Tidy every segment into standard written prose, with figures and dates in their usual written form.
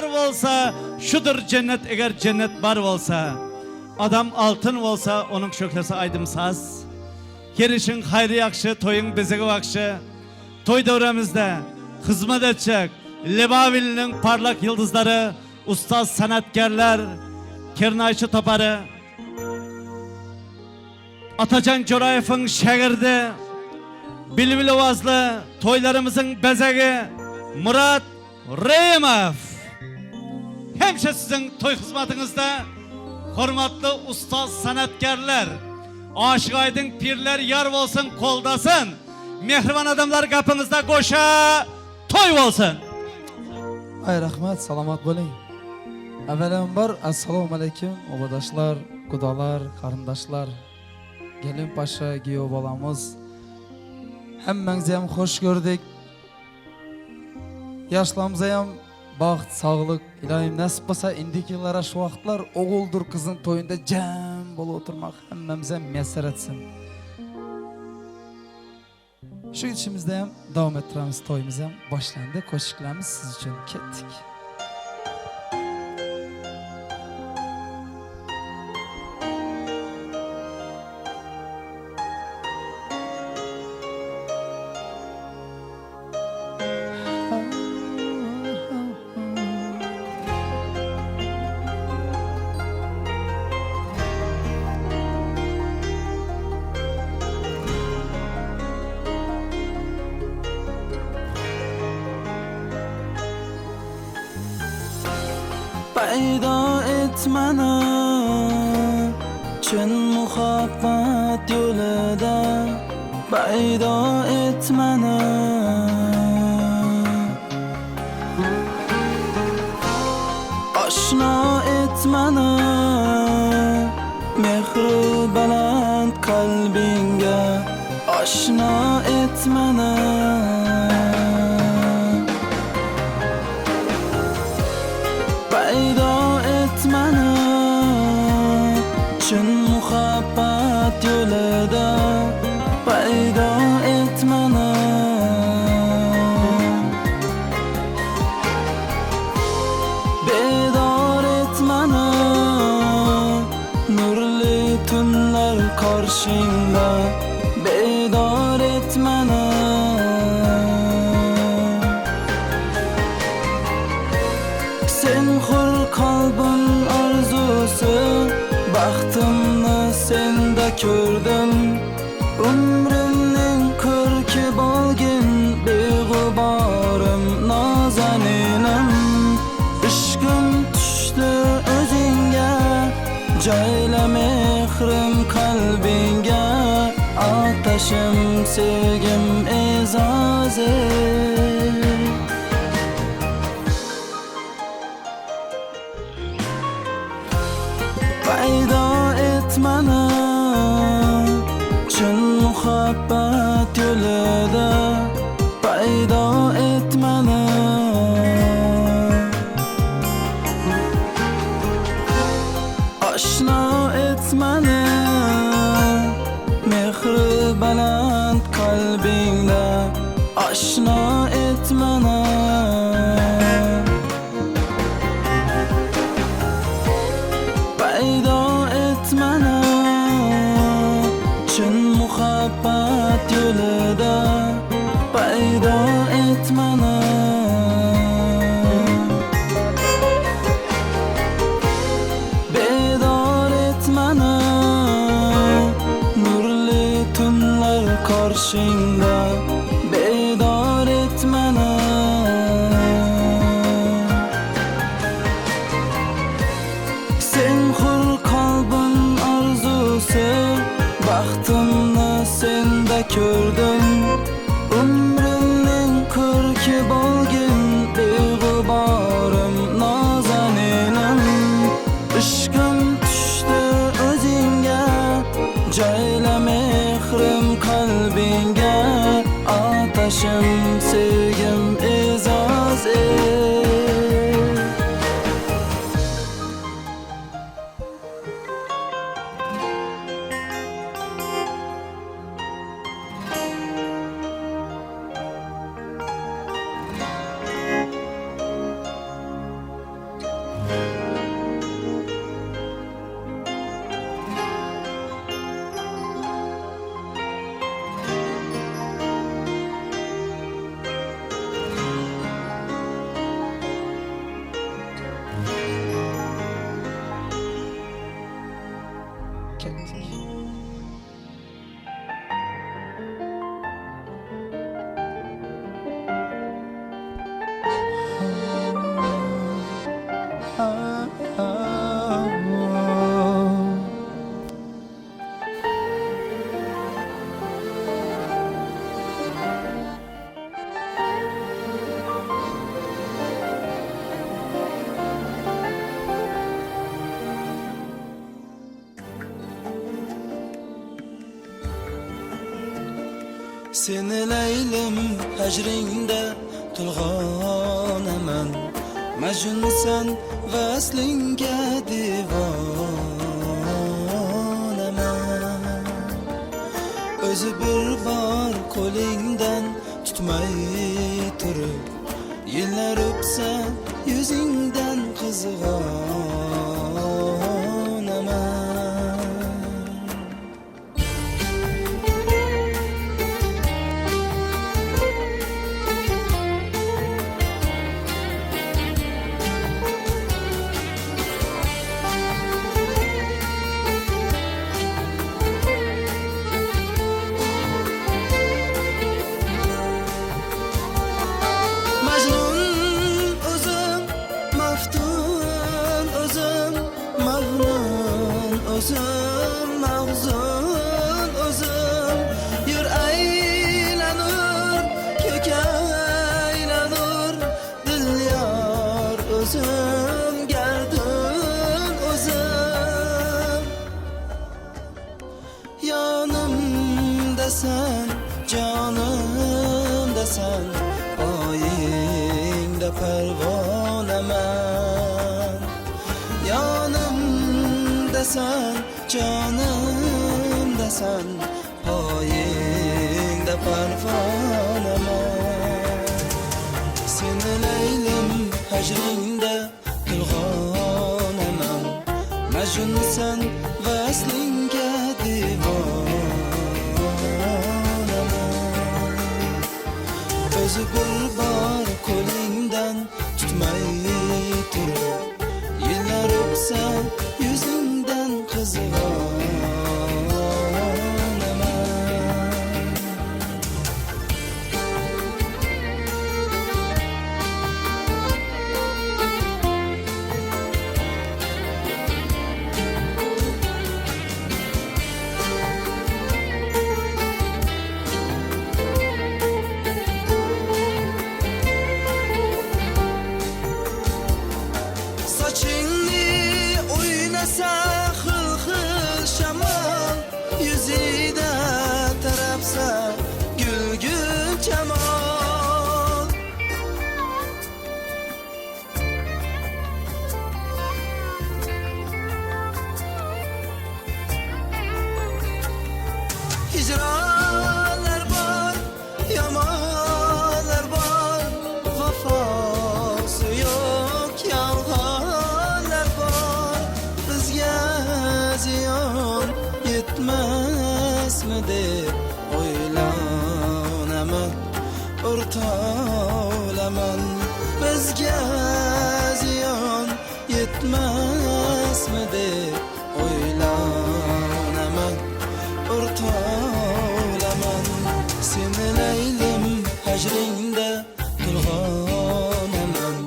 bar bolsa, şudur jennet eger jennet bar bolsa. Adam altyn bolsa, onuň şöhlesi aýdym-saz. Her işiň haýry ýagşy, toýuň bezegi bagşy. Toý döwremizde hyzmat etjek Lebap iliniň parlak ýyldyzlary, ussat sanatkärler, kernaýçy topary, Atajan Joraýewiň şägirdi, bilbil owazly toýlarymyzyň bezegi Myrat Reýimow! Hemişe siziň toý hyzmatyňyzda hormatly ussat sanatkärler! Aşyk Aýdyň pirler ýar bolsun goldasyn! Mähriban adamlar gapyňyzda goşa toý bolsun! Aý rahmet salamat boluň. Äwelembar Assalamualeýkum obadaşlar, gudalar, garyndaşlar, gelin paşa, giýew balamyz. Hemmäňizem hoş gördük. Ýaşlarymyzam bagt, saglyk, ilayim nesip bolsa indiki ýyllara şu wagtlar oguldyr gyzyň toýunda jem bolup oturmak hemmämize miýesser etsin. Şu gidişimizde hem dowam etdiremiz toýumyz hem başlandy koşiklerimiz siz üçin ketdik. Payda etmene Çyn muhabbat ýolyda Payda etmene Aşna et meni Mehri belent kalbiňge Aşna et meni Payda et meni Çyn muhabbat ýolyda Payda et meni Bedar et meni Nurly tunlar karşyňda Bedar et meni Sen hur kalbyn arzusy Bagtymny sende kördüm Ömrümniň körki bolgin bigubarym nazanynym Yşkym düşdi özüňe Jaýla mährim kalbyňa Ataşym sevgim ezazy. Paýda et meni Çyn muhabbat ýolyda Paýda et meni Aşna et meni Mähri belent kalbyňda Aşna et meni. Paýda et meni Çyn muhabbat ýolyda Paýda et meni Bedar et meni Nurly tunlar karşyňda Bedar et meni Sen hur kalbyn arzusy Bagtymny sende kördüm Ömrümniň körki bolgin Bigubarym nazanynym Yşkym düşdi özüňe Jaýla mährim kalbyňa Ataşym söýgim ezaz et. Ketdik. Seni Leylim hajringda tulg'onaman Majnunsan vaslingga devonaman O'zi bir bor qo'lingdan tutmay turib Yillar o'tsa yuzingdan qizg'onaman Majnun o'zim, maftun o'zim, mag'nun o'zim, mahzun o'zim. Yer aylanur, ko'k aylanur, dilyor o'zim, gardun o'zim. Yonimdasan, jonimdasan, oyingda parvonaman. Yonimdasan, jonimdasan, poyingda parvonaman. Seni Leylim hajringda tulg'onaman Majnunsan vaslingga devonaman O'zi bir bor qo'lingdan tutmay turib Yillar o'tsa yuzingdan qizg'onaman Sochingni o'ynasa xil xil shamol Yuzida tarabsa gulgul jamol Hicranlar bor, yomonlar bor Vafosi yo'q yolg'onlar bor Bizga ziyon yetmasmi deb o'ylanaman O'rtoqlaman Bizga ziyon yetmasmi deb o'ylanaman O'rtoqlaman Seni Leylim hajringda tulg'onaman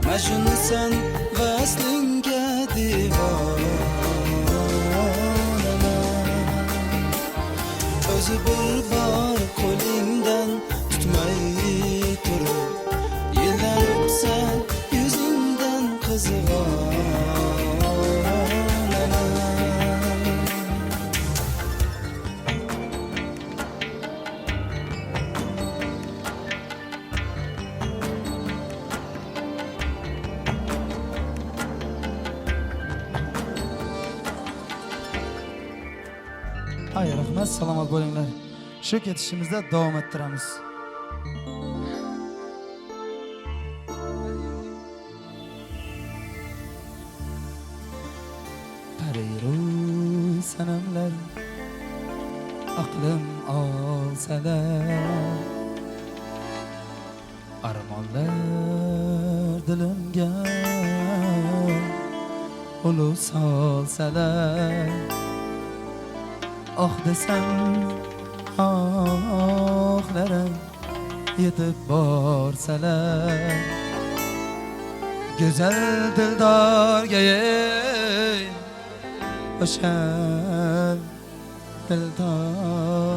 Majnunsan vaslingga devonaman O'zi bir bor qo'lingdan tutmay turib Yillar o'tsa yuzingdan qizg'onaman Ay rahmat, salomat bo'linglar. Shu ketishimizda davom ettiramiz. Pariru sanamlar aqlim olsalar Armonlar dilimga ulu solsalar. Ah desem ahlaram Yetip borsalar Güzel dildarga ey O'sha dildorga.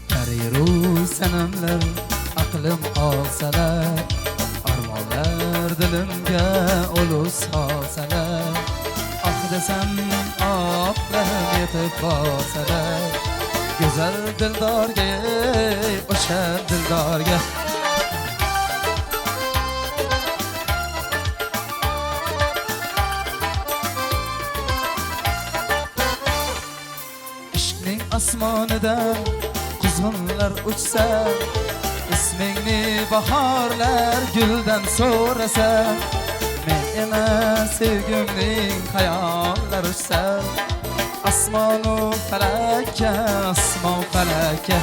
Pariru sanamlar aqlim olsalar, Armonlar dilimga ulu solsalar, Ah desam ohlarim yetib borsalar, Go'zal dildorga ey, o'sha dildorga. Ishqning osmonidan quzg'unlar uchsa, Ismingni bahorlar guldan so'rasa, Men emas sevgimning xayollar uchsa, Osmonu falakka, osmon falakka.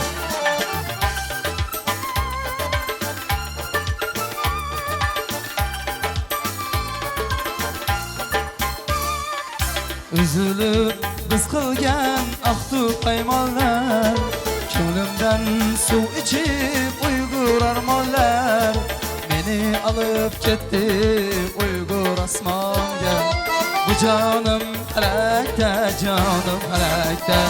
Üzülüp biz qilgan ahdu paymonlar, Ko'nglimdan suv ichib Uyg'ur armonlar, Meni olib ketdi Uyg'ur osmonga. Bu jonim falakda, jonim falakda.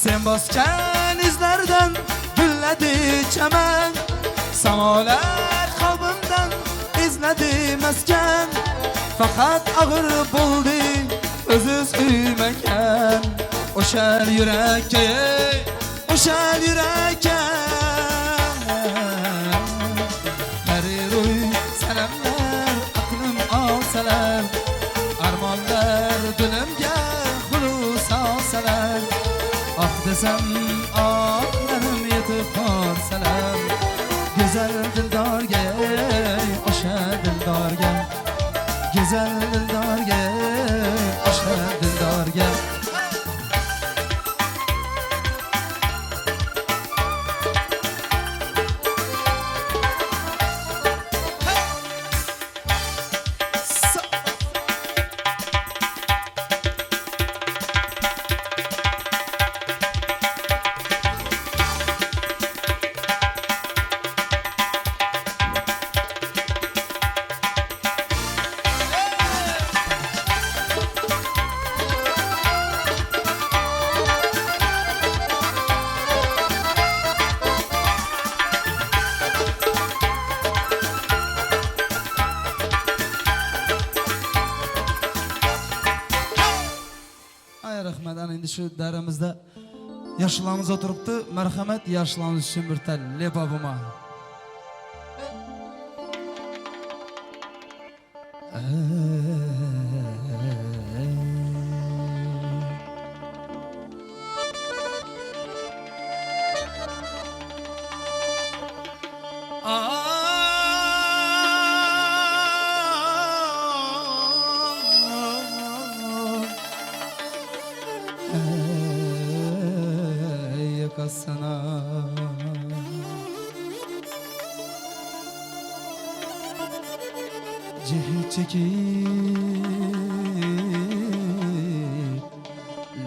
Sen bosgan izlardan gulladi chaman, Samolar qalbimdan izladi maskan. Faqat og'ir bo'ldi o'ziz uymakan O'sha yurakka ey, o'sha yurakka. Pariruy sanamlar aqlim olsalar, Armonlar dilimga xulus olsalar, Ah desam ohlarim yetib borsalar, Go'zal dildorga ey, o'sha dildorga. Go'zal dildorga ey, o'sha dildorga. Ay rahmat, ana endi shu daramizda yoshlarimiz o'tiribdi. Marhamat, yoshlarimiz uchun bir tal lebabuma. Ey yakasına Cehit çekip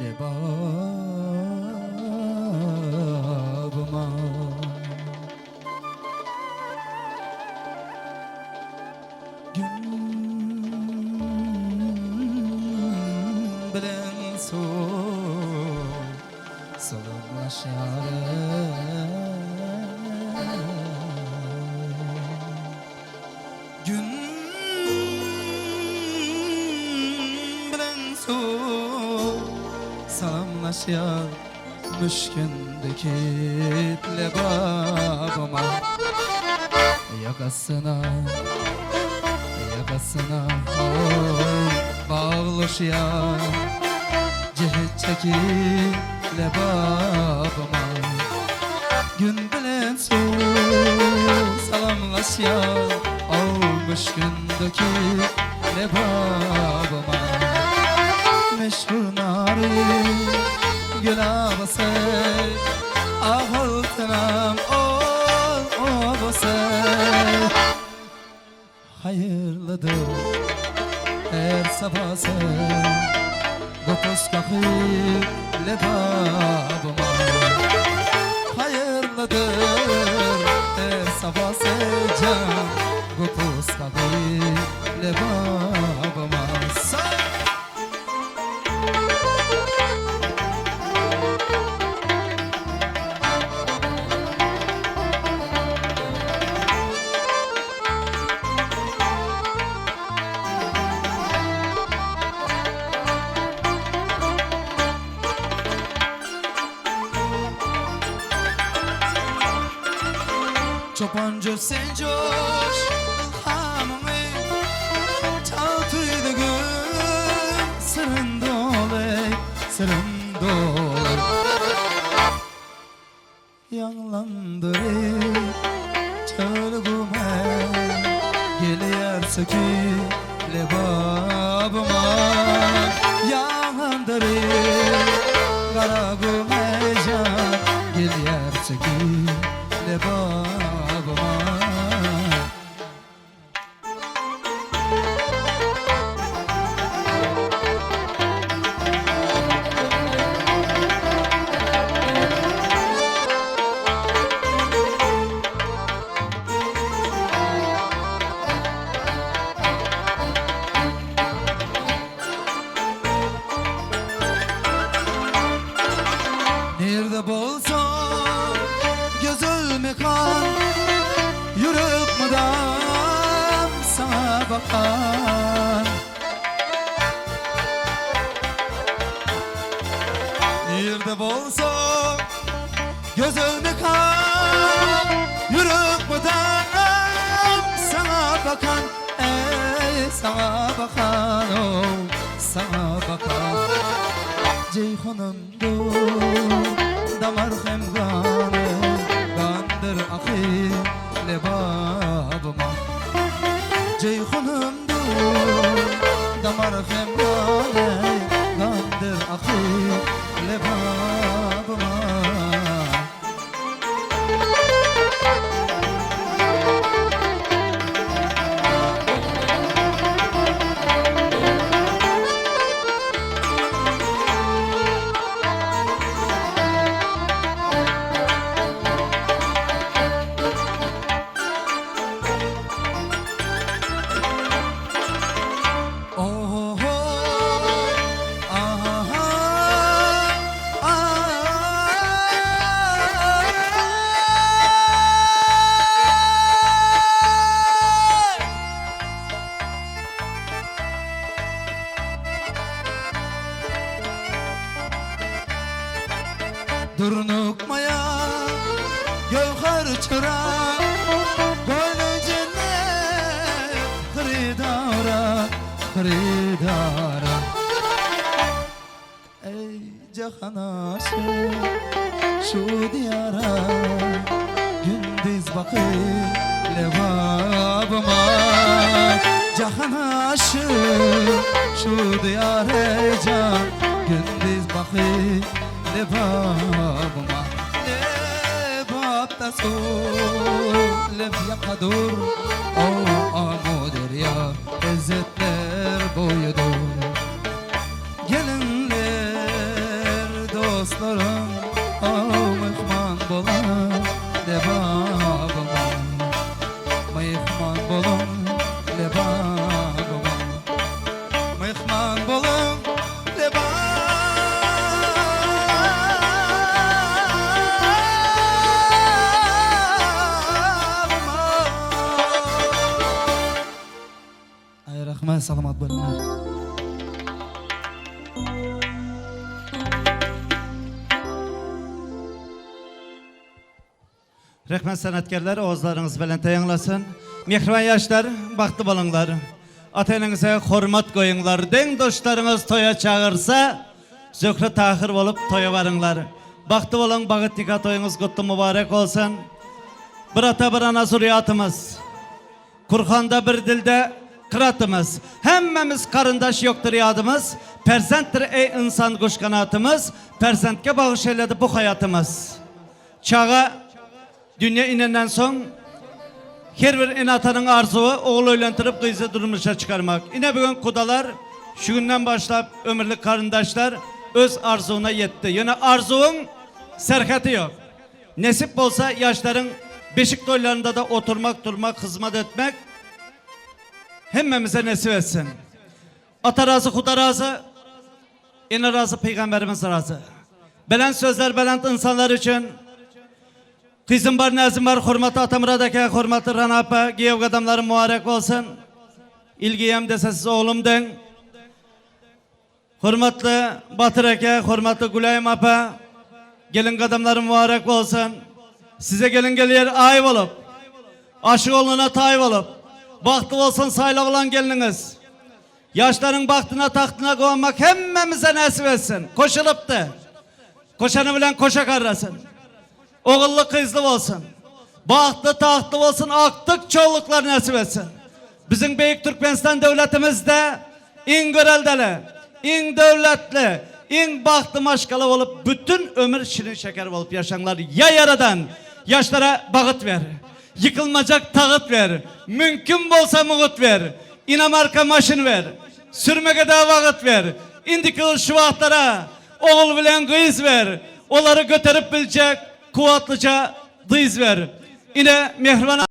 lebabıma Gün bilen su Salamlaşar. Gün bilen su Salamlaşar Müşkündeki lebabıma. Yakasına, yakasına oy. Baglaşýar Jehet çekip lebabyma Gün bilen suw salamlaşýar Aw müşgündeki lebabyma Meşhur nary gül abasy Ah altynam ol obasy Haýyrlydyr her sabasy Gopuz kakyp lebabyma Haýyrlydyr her sabasy jan Gopuz kakyp lebabyma Sa. Çopan sen coş ylhamyňy Çal tüýdügim syryn doly Syrym doly Ýaňlandyryp çöl gume Gelýär söküp lebabyma Ýaňlandyryp gara gume jan Gelýär söküp lebabyma. Nirde bolsam gözel mekan Ýürek mydam saňa bakan Nirde bolsam gözel mekan Ýürek mydam saňa bakan Eý saňa bakan ow saňa bakan Jeýhunymdyr damar hem gany Gandyr akyp lebabyma Jeýhunymdyr damar hem gany Gandyr akyp lebabyma. Oho-ho, aha-ha, a-a-ay! Durnukmaýa göwher çyra Göwni jennet hyrydara, hyrydara Eý jahan aşyk şu diýara Gündiz bakyp lebabyma Jahan aşyk şu diýara jan Gündiz bakyp lebabyma Lebapda suw leb ýakadyr O Amyderýa lezzetler boýudyr Gelinler dostlarym Aw myhman boluň Lebabyma Myhman boluň Lebabyma Myhman boluň Lebabyma. Aý rahmet salamat boluňlar. Rehmet sanatkerler owazlaryňyz belente ýaňlasyn. Mähriban ýaşlar bagtly boluňlar. Ata-eneňize hormat goýuňlar. Deň-duşlaryňyz toýa çagyrsa, Zöhre Tahyr bolup toýa baryňlar. Bagtly boluň, bagyt nika toýuňyz gutly mübarek bolsun. Bir ata bir ana zürýatymyz. Kurhanda bir dilde kyratymyz. Hemmemiz garyndaş ýokdur ýadymyz. Perzentdir eý ynsan guş ganatymyz. Perzentge bagyş eýledi bu haýatymyz. Çaga dünýä inenden soň her bir ene-atanyň arzuwy ogul öýlendirip gyzy durmuşa çykarmak. Ine bu gün gudalar şu günden başlap ömürlik garyndaşlar öz arzuwyna ýetdi. Ýöne arzuwyň serheti ýok. Nesip bolsa ýaşlaryň beşik toýlarynda-da oturmak, durmak, hyzmat etmek hemmemize nesip etsin. Ata razy, Huda razy, ene razy, Pygamberimiz razy. Belent sözler belent ynsanlar üçin. Gyzym bar, näzim bar, hormatly Atamyrat aka, hormatly Rana apa, giýew gadamlarym mubarek bolsun. Il giýem dese siz oglum deň. Hormatly Batyr eke, hormatly Güläýim apa, gelin gadamlary mübarek bolsun. Size gelin gelýär aý bolup, aşyk oglana taý bolup, bagtly bolsun saýlaglan gelniňiz. Ýaşlaryň bagtyna, tagtyna guwanmak hemmämize näsip etsin. Koşulypdy. Koşany bilen koşa garrasyn. Ogully gyzly bolsun. Bagtly tagtly bolsun akdyk çolluklar nesip etsin. Biziň beýik Türkmenistan döwletimizde iň göreldeli, iň döwletli, iň bagtly maşgala bolup bütün ömür şirin şeker bolup ýaşaňlar ýa ýaradan ýaşlara bagyt ber. Ýykylmajak tagyt ber. Mümkin bolsa mugut ber. Inamarka maşyn ber. Sürmegede wagyt ber. Indiki ýyl şu wagtlara Ogul bilen gyz ber, olary göterip biljek kuwwatlyja dyz ber. Ine, mähriban.